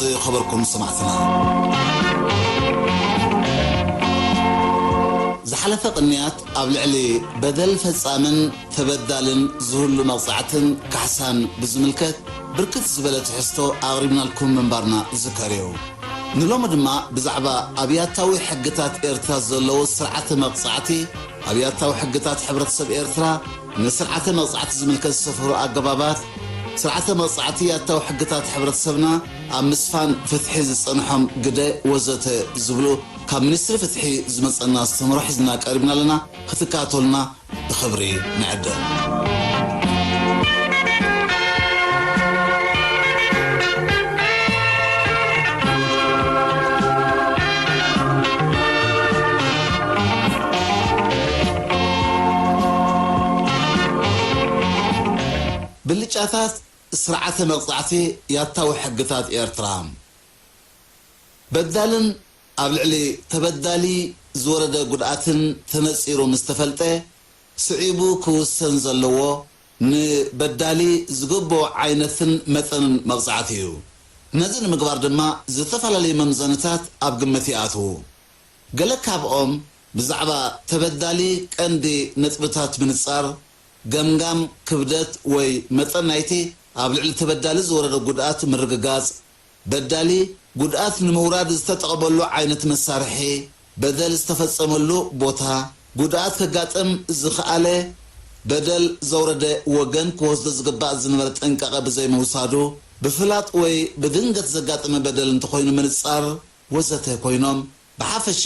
ዝኸበርኩም ሰማዕትና፣ ዝሓለፈ ቅንያት ኣብ ልዕሊ በደል ፈጻምን ተበዳልን ዝህሉ መቕጻዕትን ካሕሳን ብዝምልከት ብርክት ዝበለ ትሕዝቶ ኣቕሪብናልኩም ምንባርና ዝዝከር እዩ። ንሎሚ ድማ ብዛዕባ ኣብ ያታዊ ሕግታት ኤርትራ ዘለዉ ስርዓተ መቕጻዕቲ፣ ኣብ ያታዊ ሕግታት ሕብረተሰብ ኤርትራ ንስርዓተ መቕጻዕቲ ዝምልከት ዝሰፈሩ ኣገባባት፣ ስርዓተ መቕጻዕቲ ያታዊ ሕግታት ሕብረተሰብና ኣብ ምስፋን ፍትሒ ዝጸንሖም ግደ ወዘተ ዝብሉ ካብ ሚኒስትሪ ፍትሒ ዝመጸና ኣስተምህሮ ሒዝና ቀሪብና ኣለና። ክትከታተሉና ብኽብሪ ንዕድም። ብልጫታት ስርዓተ መቕጻዕቲ ያታዊ ሕግታት ኤርትራ። በዳልን ኣብ ልዕሊ ተበዳሊ ዝወረደ ጉድኣትን ተነጺሩ ምስ ተፈልጠ፣ ስዒቡ ክውሰን ዘለዎ ንበዳሊ ዝግብኦ ዓይነትን መጠንን መቕጻዕቲ እዩ። ነዚ ንምግባር ድማ ዝተፈላለዩ መምዘንታት ኣብ ግምት ይኣትዉ። ገለ ካብኦም ብዛዕባ ተበዳሊ ቀንዲ ነጥብታት ምንጻር፣ ገምጋም ክብደት ወይ መጠን ናይቲ ኣብ ልዕሊ ተበዳሊ ዝወረደ ጉድኣት ምርግጋጽ፣ በዳሊ ጉድኣት ንምውራድ ዝተጠቐመሉ ዓይነት መሳርሒ፣ በደል ዝተፈጸመሉ ቦታ፣ ጉድኣት ከጋጥም ዝኸኣለ በደል ዘውረደ ወገን ክወስዶ ዝግባእ ዝነበረ ጥንቃቐ ብዘይምውሳዱ፣ ብፍላጥ ወይ ብድንገት ዘጋጠመ በደል እንተኾይኑ ምንጻር፣ ወዘተ ኮይኖም፣ ብሓፈሻ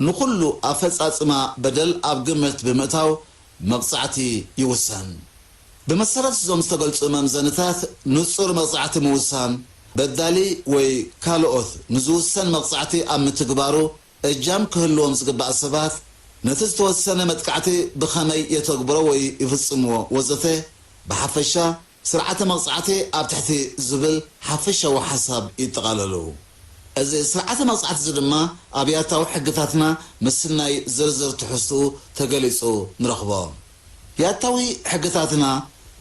ንኹሉ ኣፈጻጽማ በደል ኣብ ግምት ብምእታው መቕጻዕቲ ይውሰን። ብመሰረት እዞም ዝተገልጹ መምዘንታት፣ ንጹር መቕጻዕቲ ምውሳን፣ በዳሊ ወይ ካልኦት ንዝውሰን መቕጻዕቲ ኣብ ምትግባሩ እጃም ክህልዎም ዝግባእ ሰባት፣ ነቲ ዝተወሰነ መጥቃዕቲ ብኸመይ የተግብሮ ወይ ይፍጽምዎ ወዘተ፣ ብሓፈሻ ስርዓተ መቕጻዕቲ ኣብ ትሕቲ ዝብል ሓፈሻዊ ሓሳብ ይጠቓለሉ። እዚ ስርዓተ መቕጻዕቲ እዚ ድማ ኣብ ያታዊ ሕግታትና ምስናይ ዝርዝር ትሕዝትኡ ተገሊጹ ንረኽቦ። ያታዊ ሕግታትና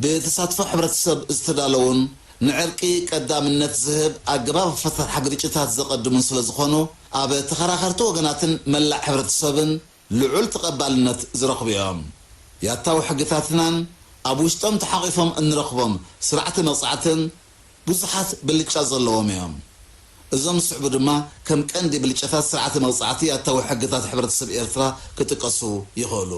ብተሳትፎ ሕብረተሰብ ዝተዳለዉን ንዕርቂ ቀዳምነት ዝህብ ኣገባብ ኣፈታትሓ ግርጭታት ዘቐድሙን ስለ ዝኾኑ፣ ኣብ ተኸራኸርቲ ወገናትን መላእ ሕብረተሰብን ልዑል ተቐባልነት ዝረኽቡ እዮም። ያታዊ ሕግታትናን ኣብ ውሽጦም ተሓቒፎም እንረኽቦም ስርዓተ መቕጻዕትን ብዙሓት ብልጫ ዘለዎም እዮም። እዞም ዝስዕቡ ድማ ከም ቀንዲ ብልጫታት ስርዓተ መቕጻዕቲ ያታዊ ሕግታት ሕብረተሰብ ኤርትራ ክጥቀሱ ይኽእሉ።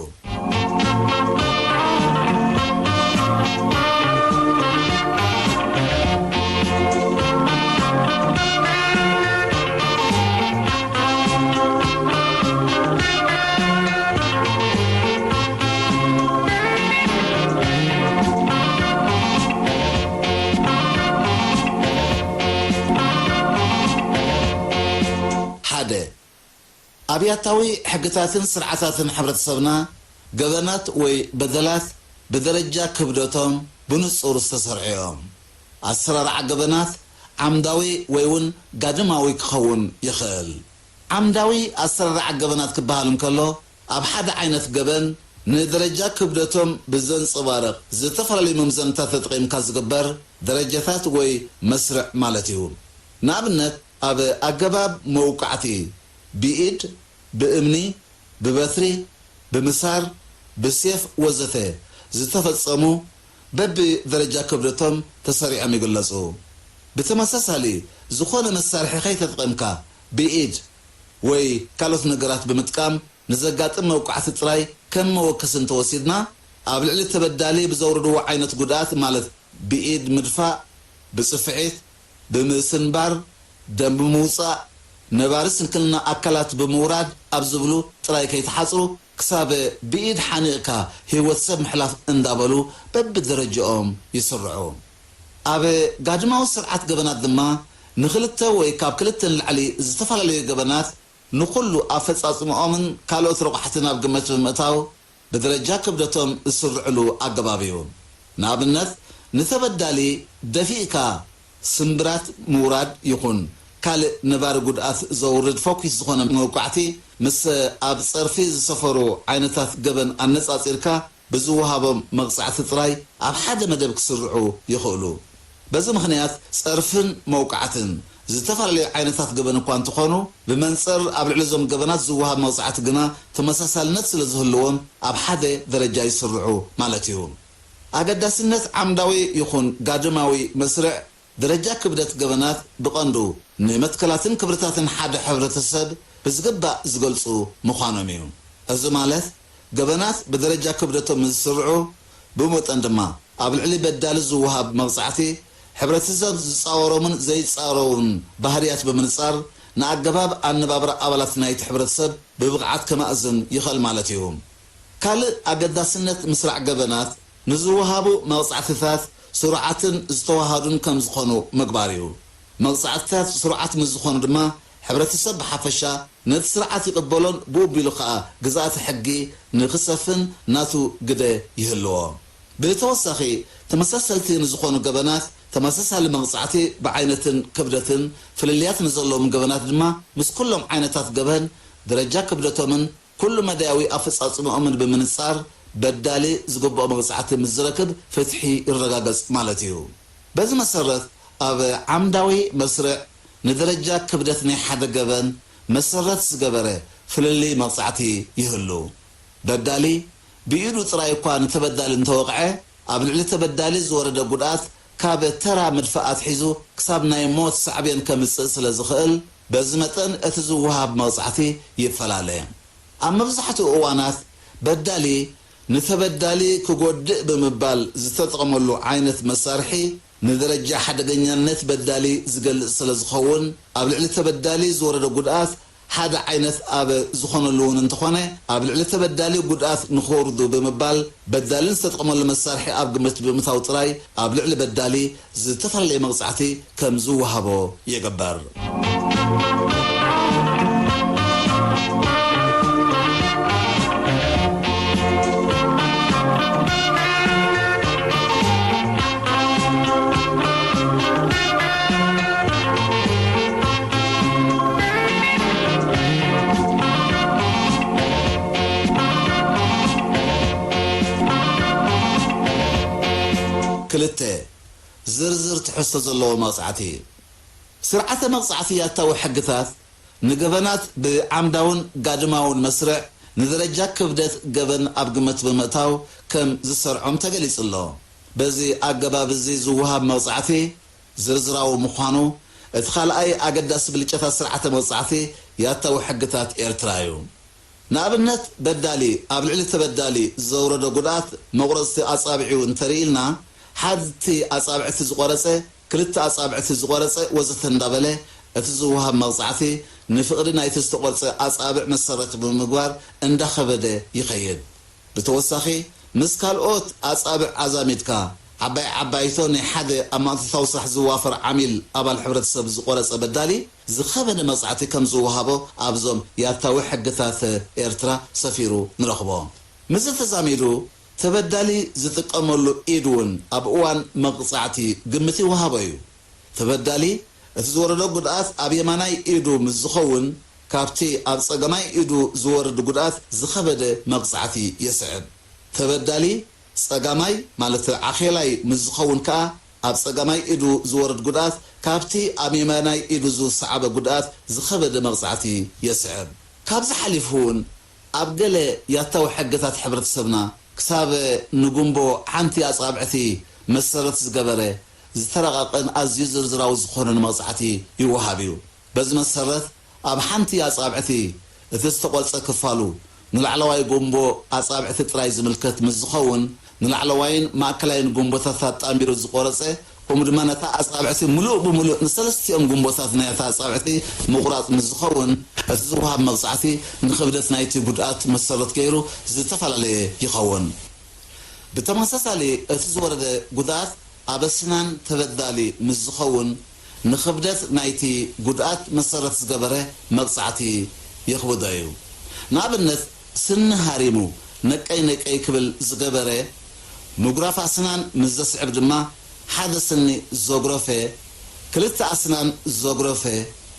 ሓደ፣ ኣብያታዊ ሕግታትን ስርዓታትን ሕብረተሰብና፣ ገበናት ወይ በደላት ብደረጃ ክብደቶም ብንጹር ዝተሰርዑ እዮም። ኣሰራርዓ ገበናት ዓምዳዊ ወይ እውን ጋድማዊ ክኸውን ይኽእል። ዓምዳዊ ኣሰራርዓ ገበናት ክበሃል እንከሎ፣ ኣብ ሓደ ዓይነት ገበን ንደረጃ ክብደቶም ብዘንጸባርቕ ዝተፈላለዩ መምዘንታት ተጠቒምካ ዝግበር ደረጃታት ወይ መስርዕ ማለት እዩ። ንኣብነት፣ ኣብ ኣገባብ መውቃዕቲ፣ ብኢድ፣ ብእምኒ፣ ብበትሪ፣ ብምሳር፣ ብሴፍ ወዘተ ዝተፈጸሙ በብደረጃ ክብደቶም ተሰሪዖም ይግለጹ። ብተመሳሳሊ፣ ዝኾነ መሳርሒ ከይተጠቐምካ ብኢድ ወይ ካልኦት ነገራት ብምጥቃም ንዘጋጥም መውቃዕቲ ጥራይ ከም መወከሲ እንተወሲድና፣ ኣብ ልዕሊ ተበዳሊ ብዘውርድዎ ዓይነት ጉድኣት ማለት ብኢድ ምድፋእ፣ ብጽፍዒት፣ ብምስንባር፣ ደም ብምውጻእ፣ ነባሪ ስንክልና ኣካላት ብምውራድ ኣብ ዝብሉ ጥራይ ከይተሓጽሩ፣ ክሳብ ብኢድ ሓኒቕካ ህይወት ሰብ ምሕላፍ እንዳበሉ በብደረጃኦም ይስርዑ። ኣብ ጋድማዊ ስርዓት ገበናት ድማ ንኽልተ ወይ ካብ ክልተ ንላዕሊ ዝተፈላለዩ ገበናት ንኹሉ ኣፈጻጽምኦምን ካልኦት ረቋሕትን ኣብ ግምት ብምእታው ብደረጃ ክብደቶም ዝስርዕሉ ኣገባብ እዩ። ንኣብነት፣ ንተበዳሊ ደፊእካ ስምብራት ምውራድ ይኹን ካልእ ነባሪ ጉድኣት ዘውርድ ፈኲስ ዝኾነ መውቃዕቲ ምስ ኣብ ጸርፊ ዝሰፈሩ ዓይነታት ገበን ኣነጻጺርካ ብዝወሃቦም መቕጻዕቲ ጥራይ ኣብ ሓደ መደብ ክስርዑ ይኽእሉ። በዚ ምኽንያት ጸርፍን መውቃዕትን ዝተፈላለዩ ዓይነታት ገበን እኳ እንተኾኑ፣ ብመንጽር ኣብ ልዕሊ እዞም ገበናት ዝወሃብ መቕጻዕቲ ግና ተመሳሳልነት ስለ ዝህልዎም ኣብ ሓደ ደረጃ ይስርዑ ማለት እዩ። ኣገዳስነት ዓምዳዊ ይኹን ጋድማዊ መስርዕ ደረጃ ክብደት ገበናት ብቐንዱ ንመትከላትን ክብርታትን ሓደ ሕብረተሰብ ብዝግባእ ዝገልጹ ምዃኖም እዩ። እዚ ማለት ገበናት ብደረጃ ክብደቶም ምስ ዝስርዑ፣ ብመጠን ድማ ኣብ ልዕሊ በዳሊ ዝወሃብ መቕጻዕቲ፣ ሕብረተሰብ ዝጻወሮምን ዘይጻረሮን ባህርያት ብምንጻር፣ ንኣገባብ ኣነባብራ ኣባላት ናይቲ ሕብረተሰብ ብብቕዓት ከማእዝን ይኽእል ማለት እዩ። ካልእ ኣገዳስነት ምስራዕ ገበናት፣ ንዝወሃቡ መቕጻዕትታት ስሩዓትን ዝተዋሃዱን ከም ዝኾኑ ምግባር እዩ። መቕጻዕትታት ስሩዓት ምስ ዝኾኑ ድማ፣ ሕብረተሰብ ብሓፈሻ ነቲ ስርዓት ይቕበሎን ብኡ ኣቢሉ ኸኣ ግዝኣተ ሕጊ ንኽሰፍን ናቱ ግደ ይህልዎ። ብተወሳኺ፣ ተመሳሰልቲ ንዝኾኑ ገበናት ተመሳሳሊ መቕጻዕቲ ብዓይነትን ክብደትን፣ ፍልልያት ንዘለዎም ገበናት ድማ ምስ ኩሎም ዓይነታት ገበን ደረጃ ክብደቶምን ኩሉ መዳያዊ ኣፈጻጽምኦምን ብምንጻር፣ በዳሊ ዝግብኦ መቕጻዕቲ ምስ ዝረክብ ፍትሒ ይረጋገጽ ማለት እዩ። በዚ መሰረት፣ ኣብ ዓምዳዊ መስርዕ ንደረጃ ክብደት ናይ ሓደ ገበን መሰረት ዝገበረ ፍልልይ መቕጻዕቲ ይህሉ። በዳሊ ብኢዱ ጥራይ እኳ ንተበዳሊ እንተወቕዐ፣ ኣብ ልዕሊ ተበዳሊ ዝወረደ ጉድኣት ካብ ተራ ምድፋእ ኣትሒዙ ክሳብ ናይ ሞት ሳዕቤን ከምጽእ ስለ ዝኽእል፣ በዚ መጠን እቲ ዝወሃብ መቕጻዕቲ ይፈላለ። ኣብ መብዛሕትኡ እዋናት በዳሊ ንተበዳሊ ክጎድእ ብምባል ዝተጠቕመሉ ዓይነት መሳርሒ፣ ንደረጃ ሓደገኛነት በዳሊ ዝገልጽ ስለ ዝኸውን፣ ኣብ ልዕሊ ተበዳሊ ዝወረደ ጉድኣት ሓደ ዓይነት ኣብ ዝኾነሉ እውን እንተኾነ፣ ኣብ ልዕሊ ተበዳሊ ጉድኣት ንኸውርዱ ብምባል በዳሊ ዝተጠቕመሉ መሳርሒ ኣብ ግምት ብምእታው ጥራይ ኣብ ልዕሊ በዳሊ ዝተፈላለየ መቕጻዕቲ ከም ዝወሃቦ ይግበር። ክልተ፣ ዝርዝር ትሕዝቶ ዘለዎ መቕጻዕቲ። ስርዓተ መቕጻዕቲ ያታዊ ሕግታት ንገበናት ብዓምዳውን ጋድማውን መስርዕ ንደረጃ ክብደት ገበን ኣብ ግምት ብምእታው ከም ዝሰርዖም ተገሊጹ ኣሎ። በዚ ኣገባብ እዚ ዝወሃብ መቕጻዕቲ ዝርዝራዊ ምዃኑ፣ እቲ ካልኣይ ኣገዳሲ ብልጫታት ስርዓተ መቕጻዕቲ ያታዊ ሕግታት ኤርትራ እዩ። ንኣብነት፣ በዳሊ ኣብ ልዕሊ ተበዳሊ ዘውረዶ ጉድኣት መቑረጽቲ ኣጻብዒኡ እንተርኢልና፣ ሓንቲ ኣጻብዕቲ ዝቖረጸ፣ ክልተ ኣጻብዕቲ ዝቖረጸ ወዘተ እንዳበለ፣ እቲ ዝወሃብ መቕጻዕቲ ንፍቕዲ ናይቲ ዝተቖርጸ ኣጻብዕ መሰረት ብምግባር እንዳኸበደ ይኸይድ። ብተወሳኺ፣ ምስ ካልኦት ኣጻብዕ ኣዛሚድካ፣ ዓባይ ዓባይቶ ናይ ሓደ ኣብ ማእቶታዊ ስራሕ ዝዋፈር ዓሚል ኣባል ሕብረተሰብ ዝቖረጸ በዳሊ፣ ዝኸበደ መቕጻዕቲ ከም ዝወሃቦ ኣብዞም ያታዊ ሕግታት ኤርትራ ሰፊሩ ንረኽቦ። ምስዚ ተዛሚዱ፣ ተበዳሊ ዝጥቀመሉ ኢድ እውን ኣብ እዋን መቕጻዕቲ ግምት ይወሃቦ እዩ። ተበዳሊ እቲ ዝወረዶ ጉድኣት ኣብ የማናይ ኢዱ ምስ ዝኸውን፣ ካብቲ ኣብ ጸጋማይ ኢዱ ዝወርድ ጉድኣት ዝኸበደ መቕጻዕቲ የስዕብ። ተበዳሊ ጸጋማይ፣ ማለት ዓኼላይ ምስ ዝኸውን ከኣ፣ ኣብ ጸጋማይ ኢዱ ዝወርድ ጉድኣት ካብቲ ኣብ የማናይ ኢዱ ዝሰዓበ ጉድኣት ዝኸበደ መቕጻዕቲ የስዕብ። ካብዚ ሓሊፉ እውን፣ ኣብ ገለ ያታዊ ሕግታት ሕብረተሰብና፣ ክሳብ ንጉንቦ ሓንቲ ኣጻብዕቲ መሰረት ዝገበረ ዝተረቓቐን ኣዝዩ ዝርዝራዊ ዝኾነን መቕጻዕቲ ይወሃብ እዩ። በዚ መሰረት፣ ኣብ ሓንቲ ኣጻብዕቲ እቲ ዝተቖርጸ ክፋሉ ንላዕለዋይ ጉንቦ ኣጻብዕቲ ጥራይ ዝምልከት ምስ ዝኸውን፣ ንላዕለዋይን ማእከላይን ጉንቦታት ኣጣሚሩ ዝቖረጸ፣ ከምኡ ድማ ነታ ኣጻብዕቲ ምሉእ ብምሉእ ንሰለስቲኦም ጉንቦታት ናይታ ኣጻብዕቲ ምቑራጽ ምስ ዝኸውን፣ እቲ ዝወሃብ መቕጻዕቲ ንኽብደት ናይቲ ጉድኣት መሰረት ገይሩ ዝተፈላለየ ይኸውን። ብተመሳሳሊ፣ እቲ ዝወረደ ጉድኣት ኣብ ኣስናን ተበዳሊ ምስ ዝኸውን፣ ንኽብደት ናይቲ ጉድኣት መሰረት ዝገበረ መቕጻዕቲ የኽብዶ እዩ። ንኣብነት፣ ስኒ ሃሪሙ ነቀይ ነቀይ ክብል ዝገበረ፣ ምጉራፍ ኣስናን ምስ ዘስዕብ ድማ፣ ሓደ ስኒ ዘጉረፈ፣ ክልተ ኣስናን ዘጉረፈ፣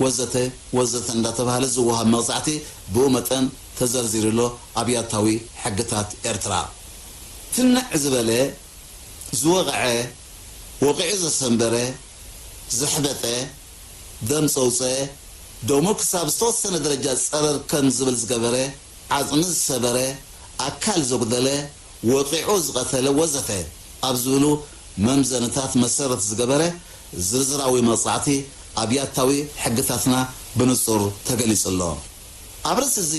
ወዘተ ወዘተ እንዳተባህለ ዝወሃብ መቕጻዕቲ ብኡ መጠን ተዘርዚሩ ኣሎ ኣብ ያታዊ ሕግታት ኤርትራ። ትንዕ ዝበለ፣ ዝወቕዐ፣ ወቒዑ ዘሰንበረ፣ ዘሕበጠ፣ ደም ዘውፀአ፣ ደሙ ክሳብ ዝተወሰነ ደረጃ ጸረር ከም ዝብል ዝገበረ፣ ዓጽሚ ዝሰበረ፣ ኣካል ዘጉደለ፣ ወቒዑ ዝቐተለ ወዘተ ኣብ ዝብሉ መምዘንታት መሰረት ዝገበረ ዝርዝራዊ መቕጻዕቲ ኣብ ያታዊ ሕግታትና ብንጹር ተገሊጹ ኣሎ። ኣብ ርእሲ እዚ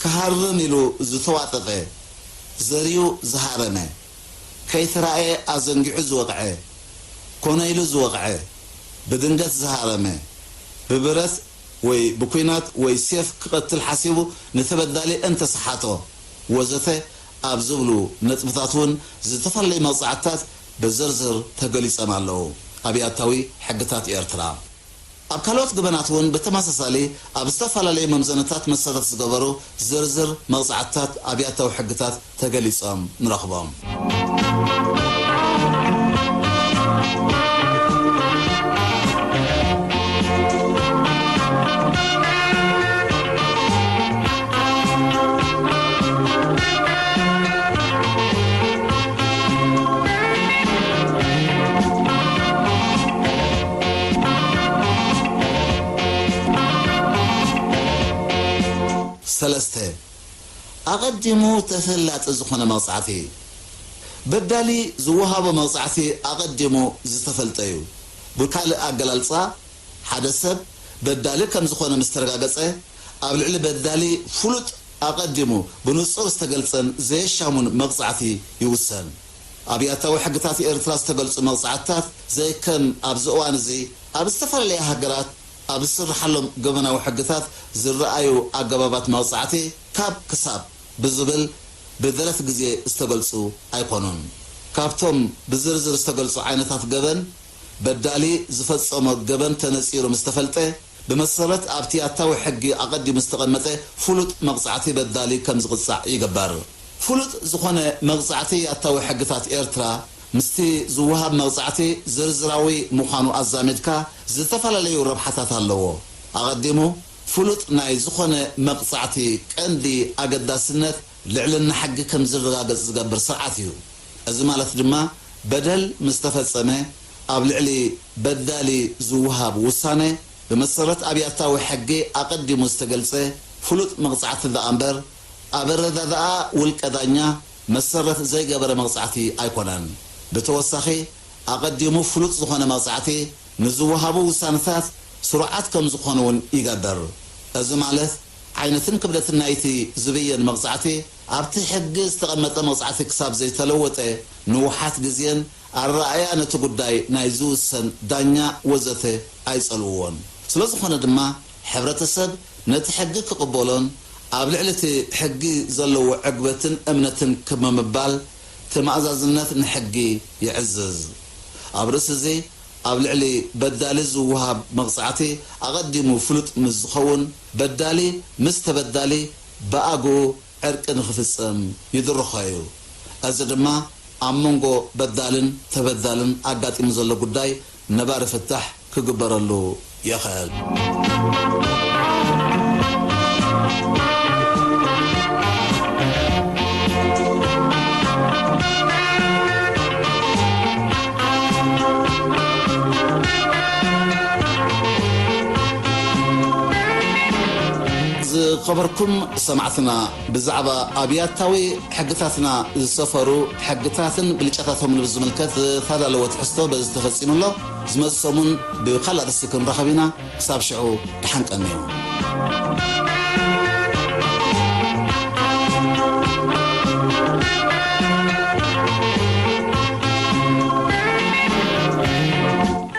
ክሃርም ኢሉ ዝተዋጠጠ፣ ዘርዩ ዝሃረመ፣ ከይተራእየ ኣዘንጊዑ ዝወቕዐ፣ ኮነ ኢሉ ዝወቕዐ፣ ብድንገት ዝሃረመ፣ ብብረት ወይ ብኲናት ወይ ሴፍ ክቐትል ሓሲቡ ንተበዳሊ እንተሰሓቶ ወዘተ ኣብ ዝብሉ ነጥብታት እውን ዝተፈላለዩ መቕጻዕትታት ብዝርዝር ተገሊጾም ኣለዉ። ኣብ ያታዊ ሕግታት ኤርትራ። ኣብ ካልኦት ገበናት እውን ብተመሳሳሊ ኣብ ዝተፈላለዩ መምዘንታት መሰረት ዝገበሩ ዝርዝር መቕጻዕትታት ኣብ ያታዊ ሕግታት ተገሊጾም ንረኽቦም። ሰለስተ፣ ኣቐዲሙ ተፈላጢ ዝኾነ መቕጻዕቲ። በዳሊ ዝወሃቦ መቕጻዕቲ ኣቐዲሙ ዝተፈልጠ እዩ። ብካልእ ኣገላልጻ፣ ሓደ ሰብ በዳሊ ከም ዝኾነ ምስ ተረጋገጸ፣ ኣብ ልዕሊ በዳሊ ፍሉጥ፣ ኣቐዲሙ ብንጹር ዝተገልጸን ዘየሻሙን መቕጻዕቲ ይውሰን። ኣብ ያታዊ ሕግታት ኤርትራ ዝተገልጹ መቕጻዕትታት ዘይከም ኣብዚ እዋን እዚ ኣብ ዝተፈላለያ ሃገራት ኣብ ዝስርሓሎም ገበናዊ ሕግታት ዝረኣዩ ኣገባባት መቕጻዕቲ ካብ ክሳብ ብዝብል ብደረት ግዜ ዝተገልጹ ኣይኮኑን። ካብቶም ብዝርዝር ዝተገልጹ ዓይነታት ገበን፣ በዳሊ ዝፈጸሞ ገበን ተነጺሩ ምስ ተፈልጠ፣ ብመሰረት ኣብቲ ያታዊ ሕጊ ኣቐዲሙ ዝተቐመጠ ፍሉጥ መቕጻዕቲ በዳሊ ከም ዝቕጻዕ ይግበር። ፍሉጥ ዝኾነ መቕጻዕቲ ያታዊ ሕግታት ኤርትራ ምስቲ ዝወሃብ መቕጻዕቲ ዝርዝራዊ ምዃኑ ኣዛሚድካ ዝተፈላለዩ ረብሓታት ኣለዎ። ኣቐዲሙ ፍሉጥ ናይ ዝኾነ መቕጻዕቲ ቀንዲ ኣገዳስነት ልዕልና ሕጊ ከም ዝረጋገጽ ዝገብር ስርዓት እዩ። እዚ ማለት ድማ በደል ምስ ተፈጸመ ኣብ ልዕሊ በዳሊ ዝወሃብ ውሳነ ብመሰረት ኣብ ያታዊ ሕጊ ኣቐዲሙ ዝተገልጸ ፍሉጥ መቕጻዕቲ ደኣ እምበር ኣብ ኣረዳድኣ ውልቀ ዳኛ መሰረት ዘይገበረ መቕጻዕቲ ኣይኮነን። ብተወሳኺ ኣቐዲሙ ፍሉጥ ዝኾነ መቕጻዕቲ ንዝወሃቡ ውሳነታት ስሩዓት ከም ዝኾኑ እውን ይገብር። እዚ ማለት ዓይነትን ክብደትን ናይቲ ዝብየን መቕጻዕቲ ኣብቲ ሕጊ ዝተቐመጠ መቕጻዕቲ ክሳብ ዘይተለወጠ ንውሓት ግዜን ኣረኣእያ ነቲ ጉዳይ ናይ ዝውሰን ዳኛ ወዘተ ኣይጸልውዎን። ስለ ዝኾነ ድማ ሕብረተሰብ ነቲ ሕጊ ክቕበሎን ኣብ ልዕሊ እቲ ሕጊ ዘለዎ ዕግበትን እምነትን ክብ ምባል ተማእዛዝነት ንሕጊ ይዕዝዝ። ኣብ ርእሲ እዚ ኣብ ልዕሊ በዳሊ ዝወሃብ መቕጻዕቲ ኣቐዲሙ ፍሉጥ ምስ ዝኸውን በዳሊ ምስ ተበዳሊ ብኣግኡ ዕርቂ ንኽፍጸም ይድርኾ እዩ። እዚ ድማ ኣብ መንጎ በዳልን ተበዳልን ኣጋጢሙ ዘሎ ጉዳይ ነባሪ ፍታሕ ክግበረሉ ይኽእል። ዝኸበርኩም ሰማዕትና፣ ብዛዕባ ኣብያታዊ ሕግታትና ዝሰፈሩ ሕግታትን ብልጫታቶምን ብዝምልከት ዝተዳለወ ትሕዝቶ በዚ ተፈጺሙ ኣሎ። ዝመጽእ ሰሙን ብኻልእ ኣርእስቲ ክንራኸብ ኢና። ክሳብ ሽዑ ደሓን ቀንዩ።